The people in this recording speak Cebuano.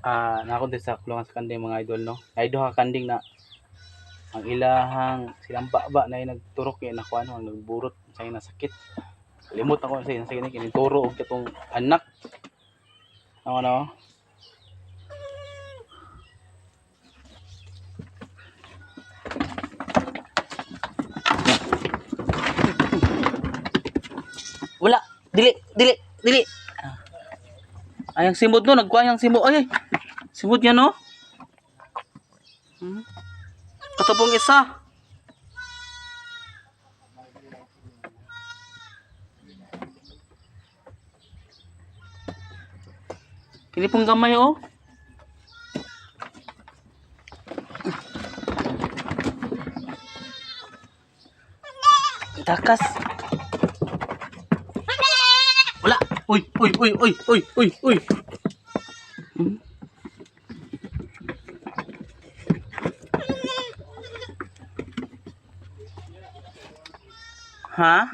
Naa ko diri sa kulongan sa kanding, mga idol, no. Ay duha ka kanding na ang ilahang silang baba na nagturok kay nakuha, no, ang nagburot sa iyang nasakit. Limot ako sa iyang sakit kini turo og katong anak. Ano no? Wala, dili, dili, dili. Ay, ang simod, no, nagkuha ang simod. Ay, ay. Simod niya, no? Katapong isa. Kini pong gamay, oh. Takas. Wala. Uy, uy, uy, uy, uy, uy, uy. Ha?